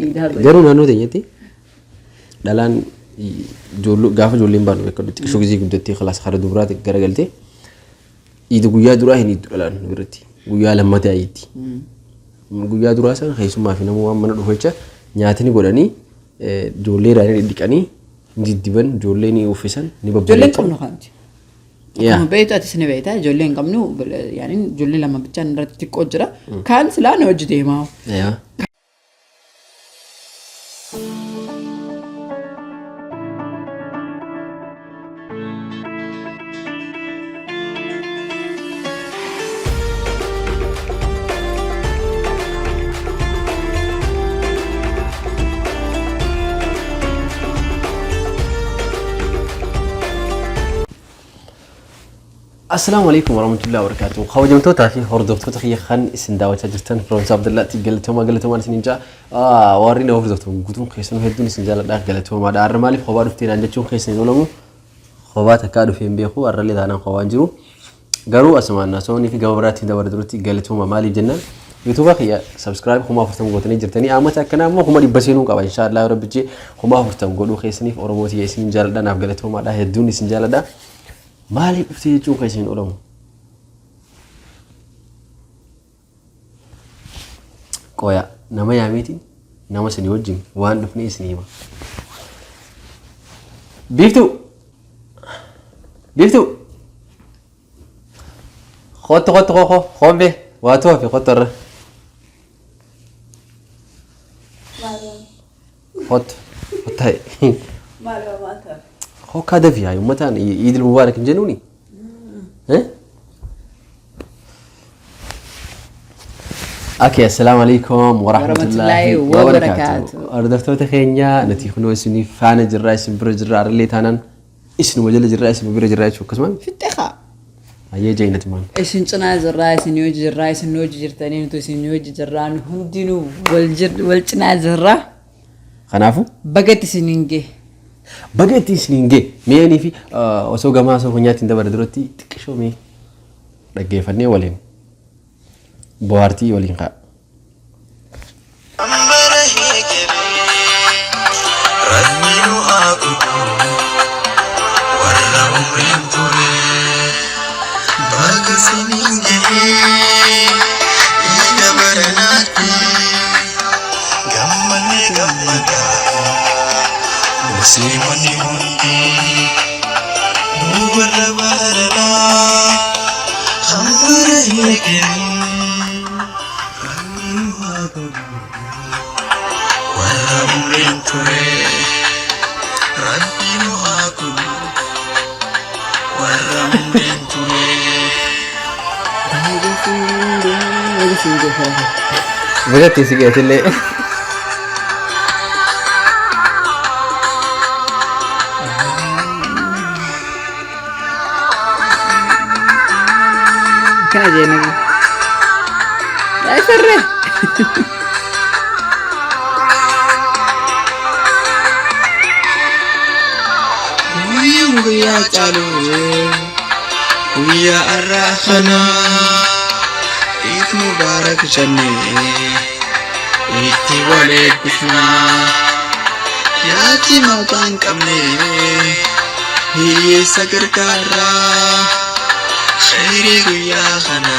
Iidaa godhe. Garuu naannoo teenyatti dhalaan gaafa ijoolleen baanu beekadhu xiqqishoo gisee guddattee kalaas hara dubraa garagaltee iida guyyaa duraa hin iiddu dhalaan nu biratti guyyaa lammataa iiddi. Guyyaa duraa san keessummaa fi nama waan mana dhufu jecha nyaata ni godhanii ijoollee irraa ni dhidhiqanii ni diddiban ijoollee ni uffisan ni Ijoolleen babbareechan. qabnu kanti. Yaa. Akkuma beektu atis ni beekta ijoollee hin qabnu yaani ijoollee lama bichaan irratti xiqqoo jira. Kaan silaa na hojii deemaa. Yaa. Assalaamu alaikum warahmatullahi wabarakatuh. Kabajamtootaa fi hordoftoota kiyya kan isin daawwachaa jirtan Firoomsaa Abdallaatti galatoomaa galatoomaan isiniin ja'a. Warri na hordoftan guutuun keessanuu hedduun isin jaaladha galatoomaadha. Har'a maaliif kophaa dhuftee naan jechuun keessan hin oolamu. Kophaa takkaa dhufee hin beeku har'allee taanaan kophaan jiru. Garuu asumaan nasoonni fi gama biraatti dabara duratti galatooma maaliif jennaan YouTube kiyya subscribe 40,000 gootanii jirtanii amata akkanaa immoo 100,000 seenuu qaba inshaallah rabbichi 40,000 godhuu keessaniif Oromoo tiyya isin jaaladha naaf galatoomaadha hedduun isin jaaladha. Maaliif dhuftee jechuun kan isin oolamu. Qoya nama yaameetiin nama isin wajjin waan dhufne isin hima. Biiftuu! Biiftuu! Kottu kottu koo koombe waatu hafe kottu irra. Kottu kottu. Hokkaa dafii haa uummataan Iidil Mubaarak hin jennuuni? Eh? Okay, assalaamu alaikum warahmatullahi Warahmatullahi wabarakatuh. wabarakatuh. Hordoftoota keenya nuti kunoo isiniif faana jirra isin bira jirra arallee taanaan isinuma jala jirra isin bira jirra jechuudha akkasumaan Fixxe kaa. hayyee jeenatumaan. Isin cinaa jirraa, isin hojii jirraa, isin hojii jirtanii nuti isin hojii jirraa, nu hundinuu wal cinaa jirraa. Kanaafuu Baga itti isiniin gahe. baga itti isiniin gahe mee'anii fi osoo gamaa osoo konyaatti hin dabarre duratti xiqqishoo mee dhaggeeffannee waliin bohaartii waliin ka'a. Bara heegalee Rabbi nu haa godhu warra umriin ture baga siniin gahee iida baranaatti gammannee gammadaa musliimonni hundi nu warra baranaa kan bara heegalee Rabbi nu haa godhu warra umriin ture Rabbi nu haa godhu warra umriin ture. Baga isiniin gahe, baga isiniin gahe. Baga itti si gaheetillee. Kana jeenee. Ay farree. Guyyaan guyyaa caaluu guyyaa har'aa kana Eid Mubarak jennee itti wal eebbifna. Yaati maqaa hin qabne hiyyeessa gargaarra. Khayrii guyyaa kana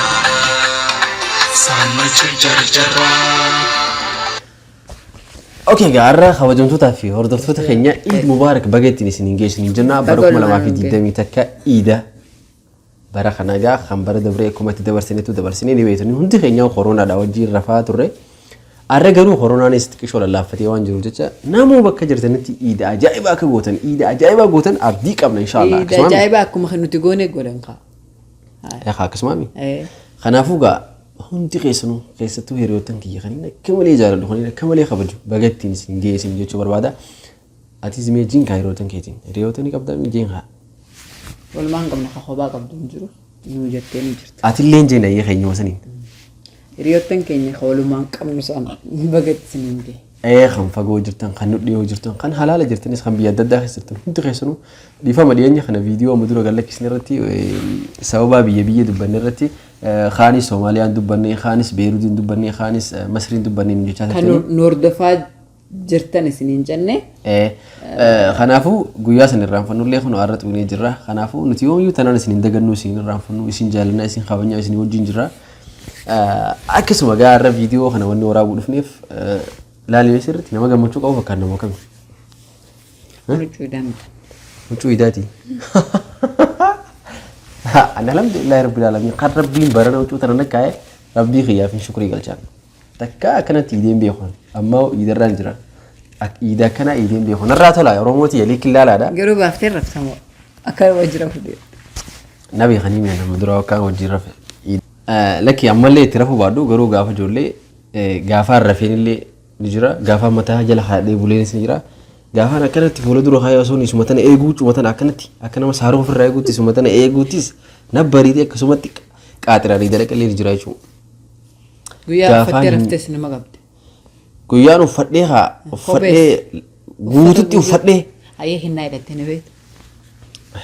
saammachuuf jarjarra. Okay, egaa har'a kabajamtootaa fi hordoftoota keenya Eid Mubaarak baga ittiin isin hin geessin hin jenna bara Baga walumaan 2021 Iida bara kana egaa kan bara dabree akkuma itti dabarsinetu dabarsinee ni beektu hundi keenya koronaadha wajjin rafaa turre. Har'a garuu koronaanis xiqqishoo lallaaffatee waan jiruuf jecha namuu bakka jirtanitti Iida ajaa'ibaa akka gootan Iida ajaa'ibaa gootan abdii qabna inshaallah. Iida ajaa'ibaa akkuma nuti goone godhan kaa. Akkasuma Eh. Kanaafuu egaa hundi keessanuu keessattuu hiriyoottan kiyya kanneen akka malee jaaladhu kanneen akka malee kabaju baga ittiin isin ga'e isin jechuu barbaada. Atis mee jiin kaa hiriyoottan keetiin hiriyoota ni qabdaa mee jiin kaa. Walumaan hin qabne ka kophaa qabdu hin jiru. Nuu jettee ni jirta. Atillee hin jeen ayyee keenyuma saniin. Hiriyoottan keenya ka walumaan qabnu san baga itti isiniin gahe. Ee kan fagoo jirtan kan nu dhiyoo jirtan kan halaala jirtanis kan biyya adda addaa keessa jirtan hundi keessanuu dhiifama dhiyeenya kana viidiyoo amma dura gad lakkisne irratti sababaa biyya biyya dubbanne irratti kaanis Soomaaliyaan dubbanne kaanis Beeruutiin dubbanne kaanis Masriin dubbanne jechaa Kan turtanii. nu hordofaa jirtan isiniin jenne. Kanaafuu guyyaa san irraanfannullee kun har'a xuqnee jirra. Kanaafuu nuti yoomiyyuu tanaan isin hin dagannu, isin irraanfannu, isin jaalannaa, isin kabajnaa, isin wajjin jirra. Akkasuma gaa har'a viidiyoo kana wanni waraabuu dhufneef laalimee sirriitti nama gammachuu qabu fakkaata nama kami. Huccuu idaamta. Huccuu idaati. Ani alhamdulillahi rabbil alamin kan rabbiin barana huccuu tana nakkaa'e rabbii kiyyaaf hin shukrii galchaan. Takka akkanatti iideen beeku amma iidarraan jira. Iida akkanaa iideen beeku narraa tola Oromooti yalii killaalaadha. Garuu baaftee raftamoo akka wajjira fudhee. Nabi kanii mi'a nama dura akkaan wajjin rafe. Lakki ammallee itti rafuu baadhu garuu gaafa ijoollee gaafaan rafeen illee ni jira gaafaan mataa jala haadhee buleenis ni jira. Gaafaan akkanatti fuula dura kaayee osoo isuma tana eeguu cuma tana akkanatti akka nama saaruu ofirraa eeguutti isuma tana eeguuttis na bariitee akkasumatti qaaxiranii dalaqallee ni jira jechuudha. Guyyaa Gaafaan uffattee hin- raftes nama qabde. Guyyaan uffadhee haa uffadhee guututti uffadhee. Hayyee hinnaa hidhattee ni beektu.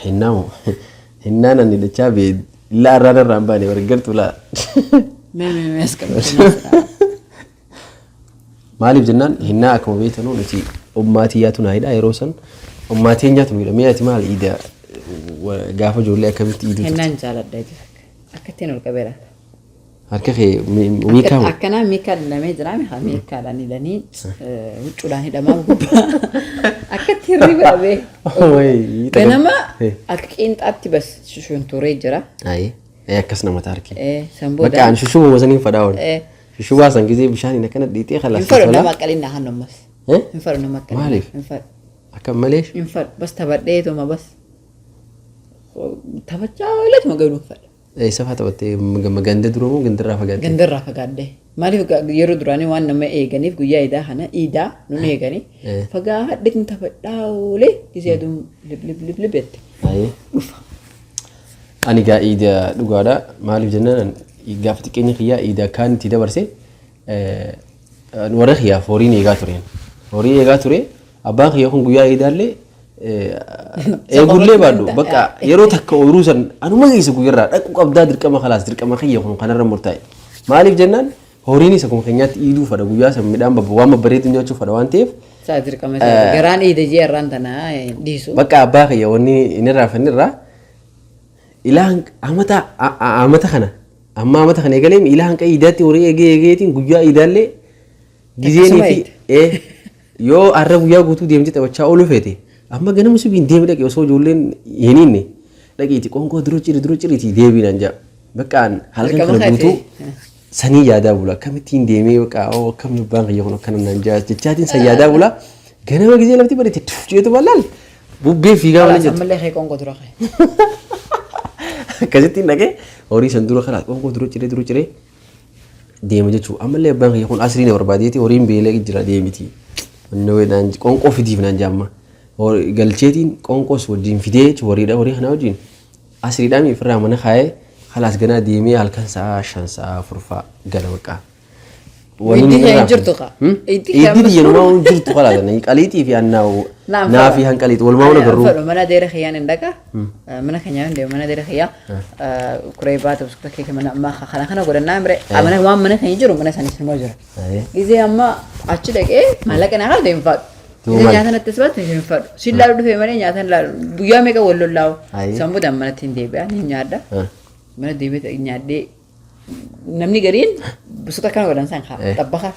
Hinnaa moo hinnaan ani hidhachaa bee illaa arraan irraa hin baane bargartu laa. Mee mee mee as qabdu. Maaliif jennaan hinnaa akkuma beektanu nuti ummaatii yaatu naa hidhaa yeroo san ummaatii nyaatu nu hidha mee ati maal iida gaafa ijoollee akkamitti iiduu turte? Hinnaan jaaladha jechuudha. Akka ittiin ol qabee laata. Harka kee miikaa moo? Akkanaa miikaa hidhamee jira miikaadhaan hidhanii huccuudhaan hidhamaa gubbaa. Akkatti hirriba dhabee. Wayi, Ganama akka qiinxaatti bas shunturee jira. Ayi, akkas nama taarki. San booda. Bakka an shushubuma saniin fadhaa oole. Shushubaa san gisee bishaaniin akkana dhiitee Hin kalaas fadhu nama akkaliin na hannu ammas. Eh? Hin fadhu nama akkaliin. Maaliif? Hin fadhu. Akka malee Hin fadhu. Bas taphadheetuma bas. Taphachaa ooletuma garuu hin fadhu. Eessa fa'aa taphattee ganda dura moo gandarraa fagaattee? Gandarraa fagaadhee. Maaliif yeroo duraanii waan nama eeganiif guyyaa iidaa kana iidaa nun eeganii fagaadheetiin taphadhaa oolee gisee aduun lib lib lib lib jette dhufa. Ani gaa iida dhugaadha. Maaliif jennaan gaafa xiqqeenya kiyyaa iida akkaan itti dabarse warra kiyyaaf horiin eegaa tureen. Horii eegaa ture. Abbaan kiyya kun guyyaa iidaallee eegullee baadhu bakka yeroo takka ooyiruu san anuma geessa guyyarraa dhaqu qabdaa dirqama kalaas dirqama kiyya kun kanarra murtaa'e. Maaliif jennaan horiinis akkuma keenyaatti iiduu fadha guyyaa san midhaan waan babbareedu nyaachuu fadha waan ta'eef. Isaa dirqama isaa garaan iida jee irraan tana dhiisu. Bakka abbaa kiyya wanni inni irraa fannirraa ilaa amata amata kana amma amata kana eegalee ilaa hanqa iidaatti horii eegee eegeetiin guyyaa iidaallee gizeenii fi yoo har'a guyyaa guutuu deemtee taphachaa ooluu feete amma ganama subiin deemi dhaqi osoo ijoolleen hin hiinne dhaqiiti qoonqoo dura ciri dura ciriitii deebii naan jedha. Bakka an halkan Dirqama kana guutuu keeti. sanii yaadaa bula akkamittiin deemee bakka oo akkam abbaan kiyya kun akkana naan jedha jechaatiin san yaadaa bula ganama gizee lafti bareete tuf jeetu bal'aan bubbee fiigaa mana Kalaas jettu. ammallee kee qoonqoo dura kee. Akkasittiin dhaqee horii san dura kalaas qoonqoo dura ciree dura ciree deema jechuudha. Ammallee abbaan kiyya kun asrii na barbaadeeti horiin beelee jira deemiti. Naan qoonqoo fidiif naan jaamma. Galcheetiin qoonqoos wajjin fidee jechuudha horiidha horii kana wajjin asriidhaan ofirraa mana kaayee kalaas ganaa deemee halkan sa'a 5 sa'a 4 fa'a gala bakka. Iddii kee hin jirtu kaa. Iddii kee Iddii amma tiyya numaa hin jirtu kalaas qaliixii fi annaa naa fi hanqaliixi walumaa hunda garuu. Mana deera kiyyaan hin dhaqa. Mana keenyaa hin deemu mana deera kiyyaa. Kuree baata buskuta keeka mana ammaa kana kana godhannaa mire. Mana waan mana keenya jiru mana sanis immoo jira. Gizee amma achi dhaqee maallaqa naa kaa'u hin fadhu. Gizee nyaata natti as baate hin fadhu. Sin laalu dhufee malee nyaata hin laalu. Guyyaa meeqa wal lollaa'u. San booda manatti hin deebi'a ni nyaadha. Mana deebi'ee nyaadhee namni gariin buskuta akkana godhan san kaa xabbaka.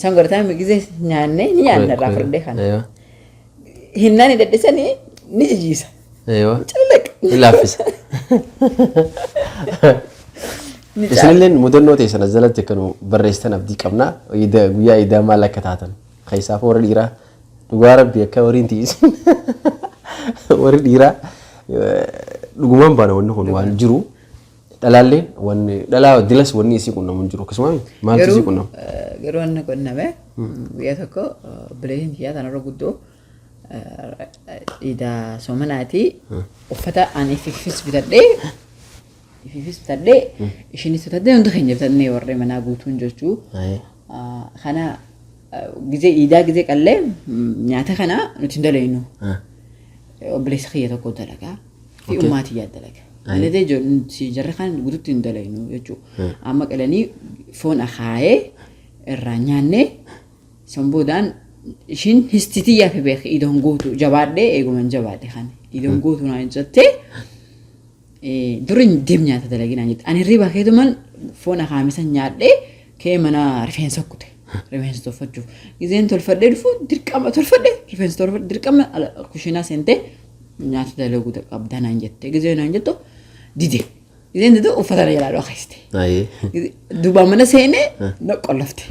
San godhatan gizee nyaannee ni nyaanna irraa furdee kana. Hinnaan hidhadhisanii ni jijiisa. Eewa. Callaq. Ni laaffisa. Ni caala. Isinilleen mudannoo teessan as jalatti akka nu barreessitan abdii qabna. Guyyaa iidaa maal akka taatan. Keessaafuu warri dhiiraa dhugaa rabbi akka horiin tiisin. Warri dhiiraa dhugumaan baana wanni kun waan jiru. Dhalaalleen wanni dhalaa dilas wanni isii qunnamu hin jiru akkasuma maaltu isii Garuu qunnamu? garuu wanni qunname guyyaa tokko obboleettiin tiyyaa tanarra guddoo iida soomanaati uffata ani ififis bitadhee ififis bitadhee ishiinis bitadhee hundi keenya bitannee warri manaa guutuun jechuu kana gizee iidaa gizee qallee nyaata kana nuti hin dalaynu obboleessi kiyya tokko dalagaa fi ummaa tiyyaa dalaga. Malee jarri kan guututti hin dalaynu jechuudha. Amma qalanii foon akaayee irraa nyaannee san boodaan Ishiin histitiyyaa fi beek idoon guutu jabaadhee eeguman jabaadhe kan idoon guutu naan jettee duri deem nyaata dalagi naan jette. Ani hirriibaa keetuman foon akaamisan nyaadhee kee mana rifeensa kute rifeensa tolfachuuf. Gizeen tolfadhee dhufu dirqama tolfadhe rifeensa tolfadhe dirqama kushiinaa seentee nyaata dalaguu qabda naan jette. Gizeen naan jettu dide. Gizeen didu uffata na jalaa dhokaiste. Duuba mana seenee na qollofte.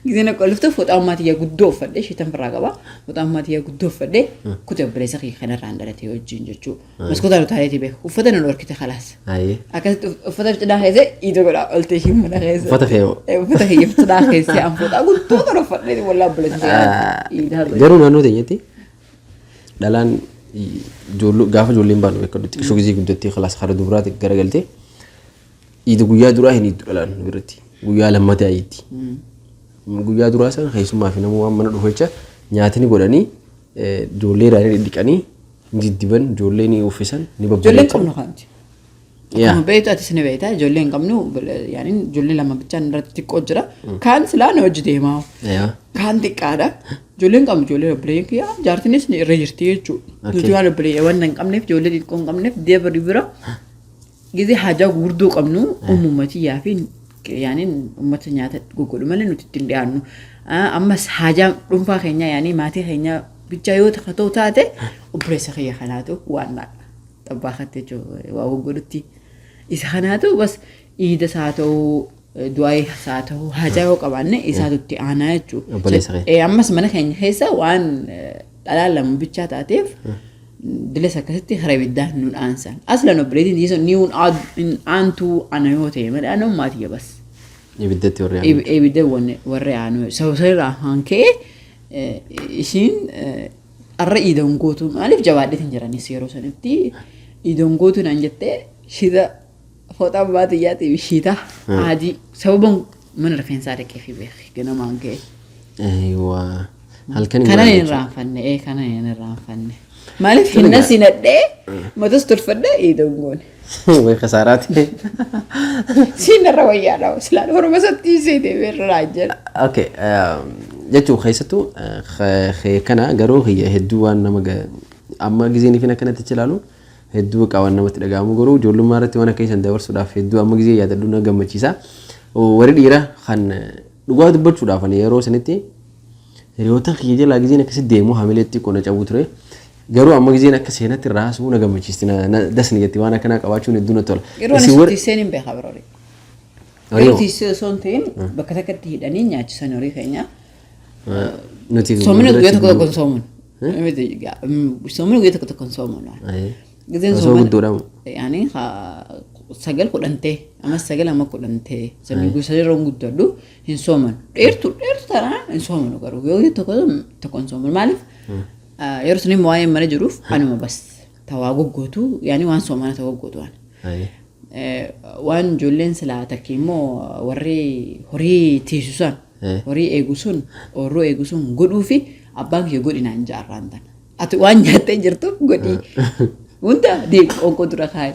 Gizee na qollofte fooxaa ammaa tiyya guddoo uffadhe shiitan firraa qaba. Fooxaa ammaa tiyya guddoo uffadhe kute obboleessa kiyya kanarraan dhalate wajjin jechuu. Maskootaan utaaleetii beeku. Uffata na dhorkite kalaas. Akkasitti uffata cinaa keessa iidoo godhaa olte ishiin mana keessa. Uffata kee Uffata kiyya cinaa keessa an fooxaa guddoo kana uffadhe wallaa obboleessa kiyya. Iidaa godhe. Garuu naannoo teenyatti dhalaan gaafa ijoolleen baanu beekadhu xiqqishoo gisee guddattee kalaas hara dubaraati garagaltee iida guyyaa duraa hin iiddu dhalaan nu biratti guyyaa lammataa iiddi. Guyyaa duraa san keessummaa fi nama waan mana dhufu jecha nyaata ni godhanii ijoollee irraa ni dhidhiqanii ni diddiban ijoollee ni uffisan ni Ijoolleen babbareechan. qabnu kanti. Akkuma beektu atis ni beekta ijoollee hin qabnu yaani ijoollee lama bichaan irratti xiqqoo jira. Kaan silaa na hojii deemaa. Kaan xiqqaadha. Ijoollee hin qabnu ijoollee obboleeyyan kiyya jaartinis ni irra jirti jechuudha. Nuti waan obboleeyyan hin qabneef ijoollee xixiqqoo hin qabneef deebari bira gizee haajaa gurguddoo qabnu uumama tiyyaa fi yaani uummata nyaata goggodhu malee nuti ittiin dhiyaannu. Ammas haajaa dhuunfaa keenyaa yaani maatii keenyaa bichaa yoo ta'u taate obboleessa kiyya kanaatu waan xabbaakatti jechuudha waa goggodhutti. Isa kanaatu bas iidas haa ta'u du'aayis haa ta'u haajaa yoo qabaanne isaatu itti aanaa jechuudha. Obboleessa kee. Ammas mana keenya keessa waan dhalaan lama bichaa taateef diles akkasitti karaa ibiddaa nu dhaansan. Aslan obboleettiin dhiisoo ni hin aantuu ana yoo ta'e malee ana maatii bas. Ibiddatti warri aanu. Ibidda warri aanu sababa irraa kan ka'e ishiin arra iidoon gootu maaliif jabaadheetiin jiranis yeroo sanitti iidoon gootu naan jettee shita fooxaa baatiyyaatiif shita adii sababa mana rifeensaa dhaqee fi beeki ganamaan ka'e. Eeywaa. Halkan hin Kanan godhan hin jechuudha. irraanfanne kanan hin irraanfanne. Maaliif hinna sinadhee matas tolfadhee iidoon goone. Way kasaaraati. Siin irra wayyaadha silaan horma sattii seetee irraa jira. Okay, jechuun keessattuu kana garuu kiyya hedduu waan nama amma gizeen ifin akkanatti ilaalu hedduu waan namatti dhaga'amu garuu ijoollummaa irratti waan akka isan dabarsuudhaaf hedduu amma gizee yaadadhu na gammachiisa. Warri dhiiraa kan dhugaa dubbachuudhaaf ani yeroo sanitti hiriyoota kiyya jalaa gizeen akkasitti deemu hamilee xiqqoo na cabuu ture. Garuu amma gizeen akka seenatti raasuu na gammachiisti dasni jetti waan akkanaa qabaachuun hedduu na tola. Yeroo ani Isin warri- tiiseen hin beekaa bira horii. Horii Yeroo hoo? tiisee osoo hin ta'in bakka takkatti hidhanii nyaachisan horii keenya. Nuti Soomni guyyaa tokko tokko hin soomun. Soomni guyyaa tokko tokko hin soomun. Gizeen Osoo sooman guddoodha moo? yaani 9 10 ta'e amma 9 amma 10 ta'e sabni guyyaa yeroo guddadhu hin sooman. Dheertu dheertu taanaan hin soomanu garuu yoo tokko tokko hin sooman maaliif yeroo sun immoo waa'ee mana jiruuf anuma bas tawaa goggootu yaani waan soomana ta'u goggootu waan. Waan ijoolleen silaa takki immoo warri horii tiisu san horii eegu sun oorruu eegu sun godhuu fi abbaan kiyya godhi naan jaarraan tana. Ati waan nyaattee jirtuuf godhi. Hunda deem qoonqoo dura kaa'i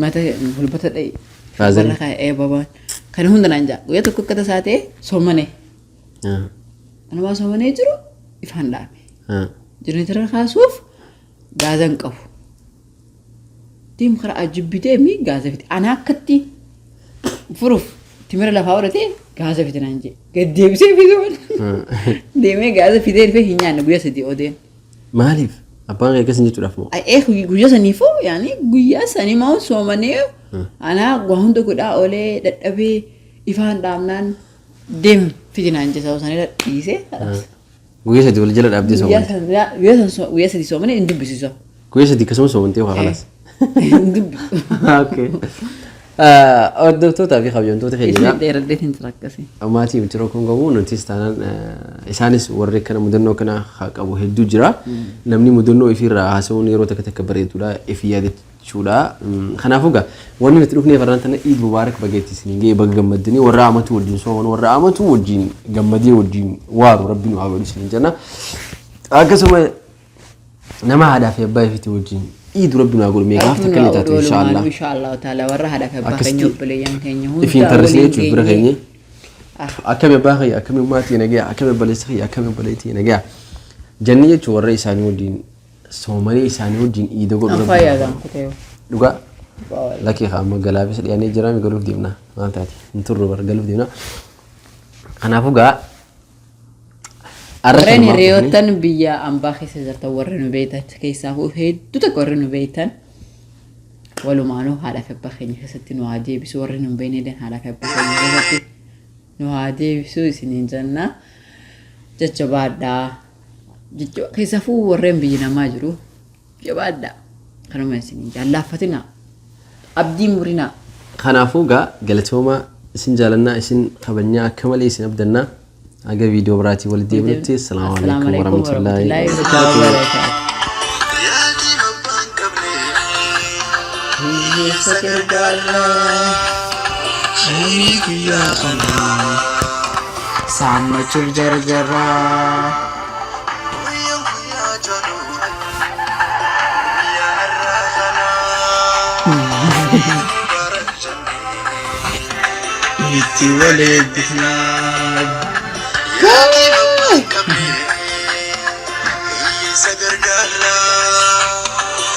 mata hulbata dha'i. Faazari. Warra kaa'i ee babaan. Kana hunda naan jaa. Guyyaa tokko akka tasaa ta'e soomane. Anumaa soomanee jiru ifaan dhaame. Jenereetara kaasuuf gaaza hin qabu. Deem karaa ajibbi deemi gaaza fide. Ana akkatti furuuf timira lafaa godhatee gaaza fide naan jedhe. Gad deebisee fiduu deemee gaaza fidee dhufee hin nyaanne guyyaa 3 odeen. Maaliif? Abbaan kee akkas hin jechuudhaaf moo? Ee guyyaa saniifuu yaani guyyaa sanii maa soomanee anaa waa hunda godhaa oolee dadhabee ifaan dhaabnaan deem fidi naan jedhe sababa sanirra dhiisee. Guyyaa 3 wal jala dhaabdee soomante. Guyyaa 3 soomane hin dubbisiisu. Guyyaa 3 akkasuma soomantee waa kanas. Hin dubbisu. Okay. Hordoftootaa fi kabajamtoota keenya. Isin dheeradhee hin jira akkasii. Maatii Miciroo kun qabu nutis taanaan isaanis warri kana mudannoo kana haa qabu hedduu jira. Namni mudannoo ifiirraa haasa'uun yeroo takka takka bareedudha ifi yaadachuudha. Kanaafuu egaa wanni nuti dhufnee farraan tana Iid Mubaarak bageetti isiniin ga'e baga gammaddanii warra amatu wajjin sooman warra amatu wajjin gammadee wajjin waaru rabbi nu haa godhu isiniin jenna. Akkasuma nama haadhaa fi abbaa ifiitii wajjin iidu rabbi nu haa godhu mee gaaf takka illee taatu inshaallah. Inshaallah taala warra haadha fi abbaa Akkasitti keenya obboleeyyan keenya hunda ifiin tarrisnee waliin jechuun bira geenyee keenye. Akkami abbaa kiyya, akkami ummaatii nagaya, akkami obboleessa kiyya, akkami obboleettii nagaya. Jennee jechuun warra isaanii wajjin soomalee isaanii wajjin iida godhu. An fayyaadhaan kutee. Dhugaa. Lakkii haa amma galaafis dhiyaannee jiraami galuuf deemna. Maal taate hin turru bara galuuf deemna. Kanaafuu gaa arra Warreen kanumaaf dhufanii hiriyoottan biyya ambaa keessa jirtan warri nu beektan keessaa hedduu tokko warri nu beektan walumaanuu haadha fi abbaa keenya keessatti nu haa deebisu warri nu hin beekne illee haadha fi abbaa keenya keessatti nu haa deebisu isiniin jenna jajjabaadhaa keessafuu warreen biyya namaa jiru jabaadhaa kanuma isiniin jaallaaffatinaa abdii murinaa. Kanaafuu gaa galatoomaa isin jaalannaa isin kabajnaa akka malee isin abdannaa haga viidiyoo biraatii walitti deebinutti assalaamu alaikum warahmatullaahi wabarakaatuh. Wabarakaatuh. Yaatii abbaan qabne hiyyeessa gargaaraa. Samii guyyaa kanaa Saammachuuf jarjaraa. guyyaa guyyaa jedhu guyyaa har'aa kanaa. Mubarak jennee Itti wal eebbifnaa. yaatii